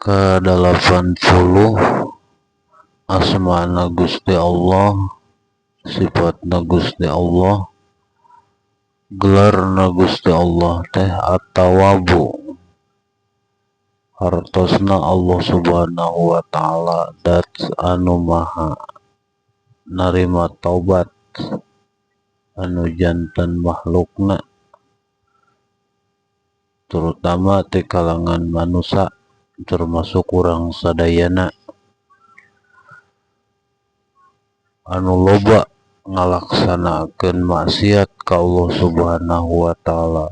Ka-80 asmana Gusti Allah, sifatna Gusti Allah, gelarna Gusti Allah teh At-Tawwabu. Hartosna Allah Subhanahu wa Ta'ala dat anu maha narima taubat anu janten makhlukna, terutama ti kalangan manusia termasuk urang sadayana anu loba ngalaksanakeun maksiat ka Allah Subhanahu wa Ta'ala.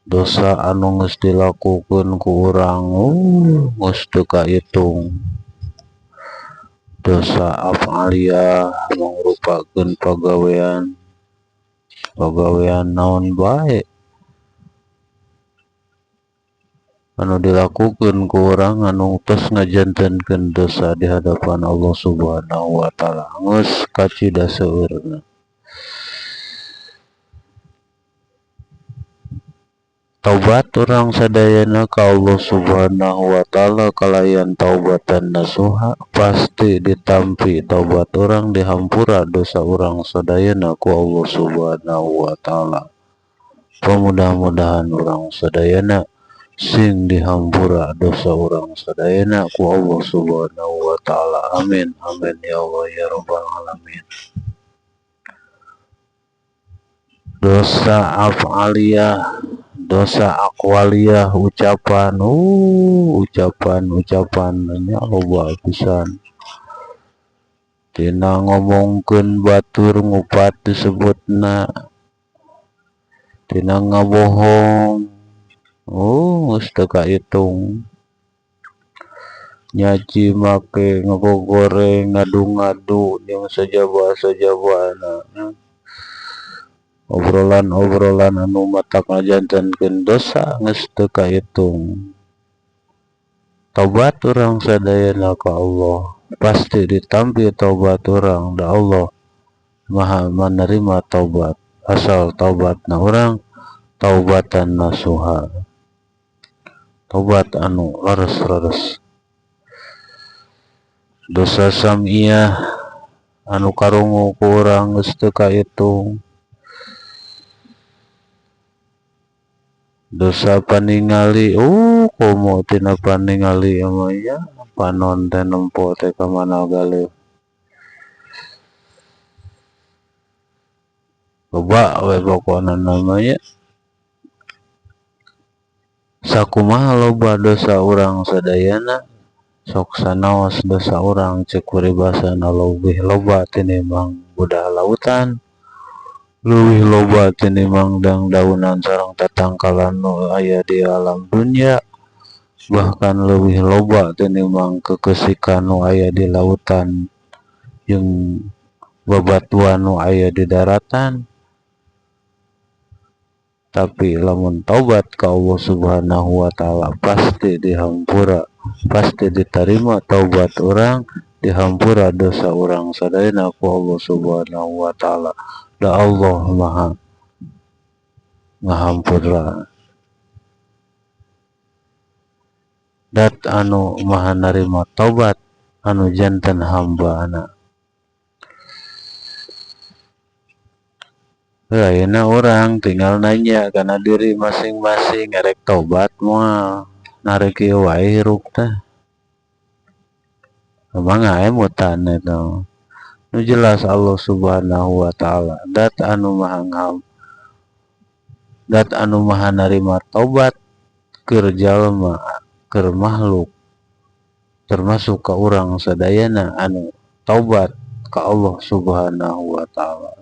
Dosa anu geus dilakukeun ku urang geus teu kaitung. Dosa af'aliyah mangrupakeun pagawean, pagawean naon bae anu dilakukeun ku urang anu tos ngajantenkeun dosa di hadapan Allah Subhanahu wa Ta'ala geus kacida seueurna. Taubat urang sadayana ka Allah Subhanahu wa Ta'ala kalayan taubatan nasuha pasti ditampi taubat urang, dihampura dosa urang sadayana ku Allah Subhanahu wa Ta'ala. Mudah-mudahan urang sadayana sing dihampura dosa urang sadayana ku Allah Subhanahu wa Ta'ala. Amin amin ya Allah ya Rabbal alamin. Dosa af'aliyah, dosa aqwaliyah, ucapan, ucapan-ucapan nya loba pisan. Tina ngomongkeun batur ngupat disebutna, tina ngabohong, geus teu kaitung. Nyaci make ngagogoreng, ngadu-ngadu jeung sajaba-sajabana. Obrolan-obrolan anu matak ngajantenkeun dosa geus teu kaitung. Taubat urang sadayana ka Allah pasti ditampi taubat urang, da Allah Maha menerima taubat asal taubatna urang taubatan nasuha, taubat anu leres-leres. Dosa sam'iyah anu karungu ku urang geus teu kaitung. Dosa paningali, komo tina paningali mah nya panon teh nempo teh ka mana galeuh. Loba we pokona namanya. Sakumaha loba dosa urang sadayana, sok sanaos dosa urang ceuk paribasana leuwih loba tinimbang budah lautan, leuwih loba tinimbang dangdaunan sareng tatangkalan nu aya di alam dunya, bahkan leuwih loba tinimbang kekesikan nu aya di lautan jeung babatuan nu aya di daratan. Tapi lamun taubat ka Allah Subhanahu wa Ta'ala pasti dihampura, pasti diterima taubat urang, dihampura dosa urang sadayana ku Allah Subhanahu wa Ta'ala. Da Allah Maha ngahampura, dat anu maha narima taubat anu janten hambana. Ayeuna urang tinggal nanya kana diri masing-masing, erek tobat moal narek ieu wae hirup teh. Mangga emutan eta. Nu jelas Allah Subhanahu wa Ta'ala dat anu maha ngaham, dat anu maha narima tobat keur jalma, keur makhluk, termasuk ka urang sadayana anu taubat ka Allah Subhanahu wa Ta'ala.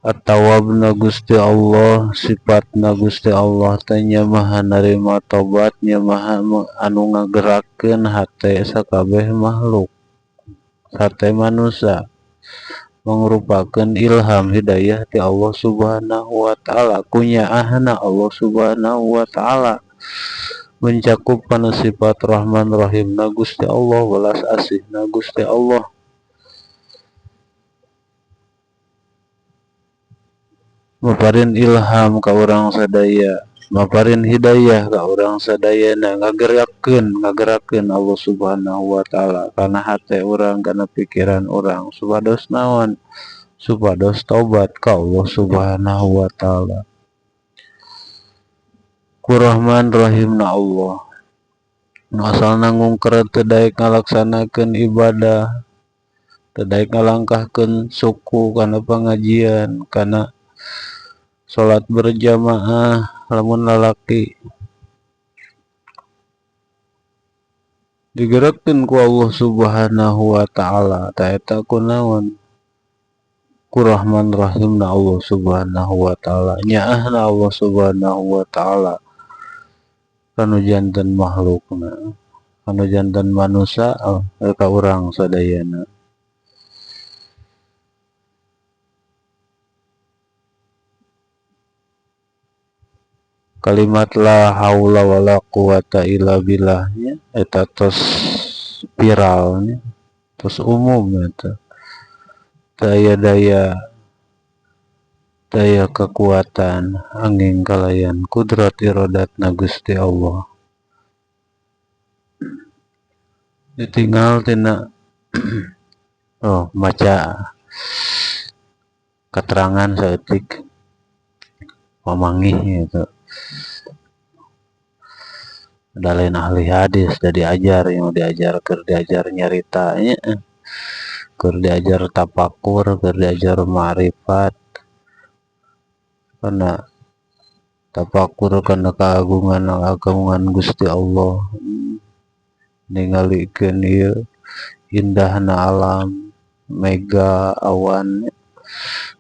At-Tawwabna Gusti Allah, sifatna Gusti Allah teh nya maha narima tobat, nya maha anu ngagerakeun hate sakabeh makhluk, hate manusia, mangrupakeun ilham hidayah ti Allah Subhanahu wa Ta'ala, kunyaahna Allah Subhanahu wa Ta'ala mencakup kana sifat Rahman Rahimna Gusti Allah, welas asihna Gusti Allah. Maparin ilham ka urang sadaya, maparin hidayah ka urang sadayana, ngagerakeun ngagerakeun Allah Subhanahu wa taala kana hate urang, kana pikiran urang supados naon, supados tobat ka Allah Subhanahu wa taala. Ku Rahman Rahimna Allah. Nu asalna ngungker teu daek ngalaksanakeun ibadah, teu daek ngalangkahkeun suku kana pangajian, kana salat berjamaah lamun lalaki, digerakkeun ku Allah Subhanahu wa taala. Ta eta kunaon? Ku Rahman Rahimna Allah Subhanahu wa taala, nyaahna Allah Subhanahu wa taala kanu janten makhlukna, kanu janten manusia ka urang sadayana. Kalimat la haula wala quwata illa billahnya eta tos viralnya, tos umum eta. Daya daya daya kekuatan angin kalayan kudrat iradatna Gusti Allah. Ditinggal tina oh maca keterangan saeutik pamanggih gitu. Da lain ahli hadis, da diajar yang diajar keur diajar nyaritanya, keur diajar tapakur, keur diajar ma'rifat. Karena tapakur kana keagungan agungan Gusti Allah, ningalikeun ieu indahna alam, mega, awan,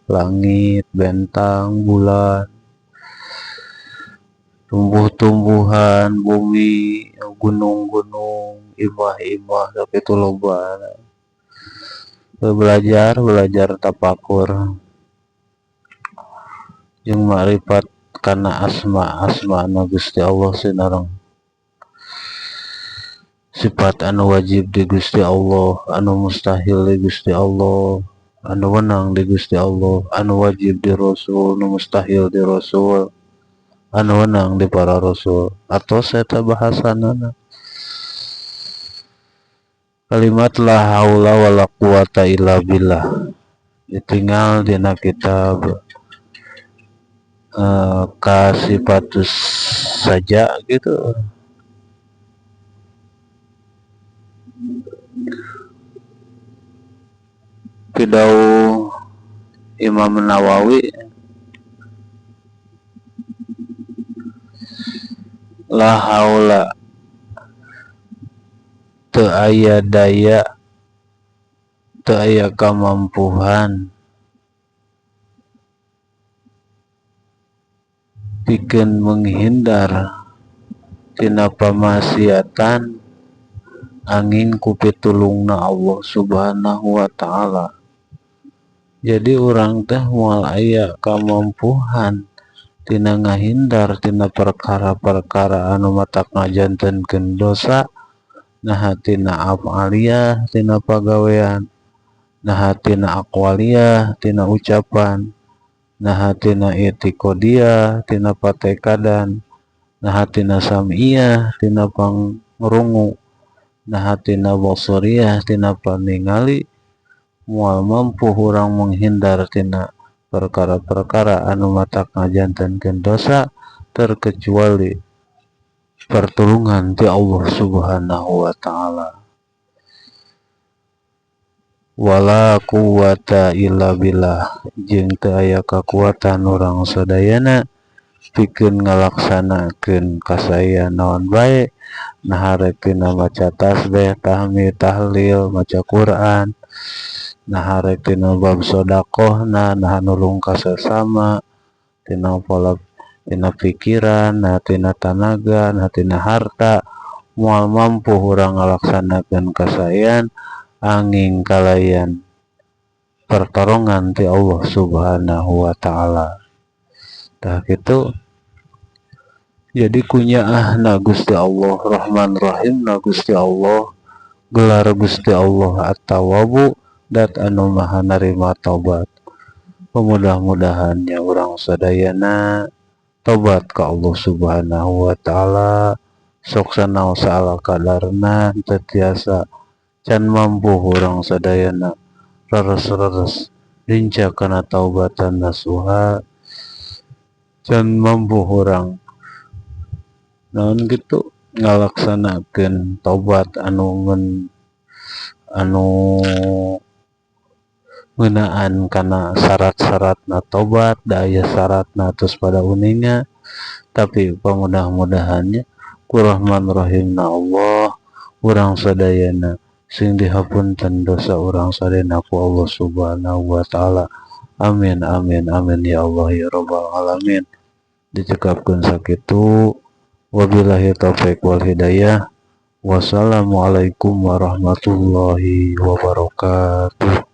langit, bentang, bulan, tumbuh-tumbuhan, bumi, gunung-gunung, imah-imah, sakitu loba. Belajar, belajar tapakur jeung makrifat kana asma-asmana Gusti Allah sinareng sifat anu wajib di Gusti Allah, anu mustahil di Gusti Allah, anu wenang di Gusti Allah, anu wajib di Rasul, anu mustahil di Rasul, anu wenang di para Rasul. Atos eta bahasanana. Kalimat la haula wala quwata illa billah ditinggal dina kitab Kasifatus saja gitu. Pidauh Imam Nawawi, la haula teu aya daya, teu aya kamampuhan pikeun menghindar tina pamaksiatan angin ku pitulungna Allah Subhanahu wa taala. Jadi urang teh moal aya kamampuhan tina ngahindar tina perkara-perkara anu matak ngajantenkeun dosa, naha tina af'aliyah tina pagawean, naha tina aqwaliyah tina ucapan, naha tina i'tiqadiyah tina patekadan, naha tina sam'iyah tina pangrungu, naha tina basariyah tina paningali. Moal mampu urang menghindar tina perkara-perkara anu matak ngajantenkeun dosa terkecuali pertulungan ti Allah Subhanahu wa taala. Wala quwata illa billah, jeung teu aya kakuatan urang sadayana pikeun ngalaksanakeun kasaean naon bae, naha rek tina maca tasbih, tahmid, tahlil, maca Quran, naha rek tina bab sedekahna, naha nulung ka sesama, tina pola tina pikiran, naha tina tanaga, naha tina harta, moal mampu urang ngalaksanakeun kasaean angin kalayan pertolongan ti Allah Subhanahu wa taala. Tah kitu. Jadi kunyaahna Gusti Allah, Rahman Rahimna Gusti Allah, gelar Gusti Allah At-Tawwabu, dat anu maha narima taubat. Mudah-mudahan nya urang sadayana tobat ka Allah Subhanahu wa Ta'ala, sok sanaos saala kadarna teu tiasa, can mampu urang sadayana reres-reres lincah kana taubatan nasuha, can mampu urang naon kitu ngalaksanakeun tobat anu ngeunaan kana syarat-syaratna tobat, da aya syaratna tos pada uninga. Tapi pamudah-mudahan nya ku Rahman Rahimna Allah urang sadayana sing dihapunten dosa urang sadayana ku Allah Subhanahu wa Ta'ala. Amin amin amin ya Allah ya Rabbal alamin. Dicekapkeun sakitu, wabillahi taufik wal hidayah, wassalamualaikum warahmatullahi wabarakatuh.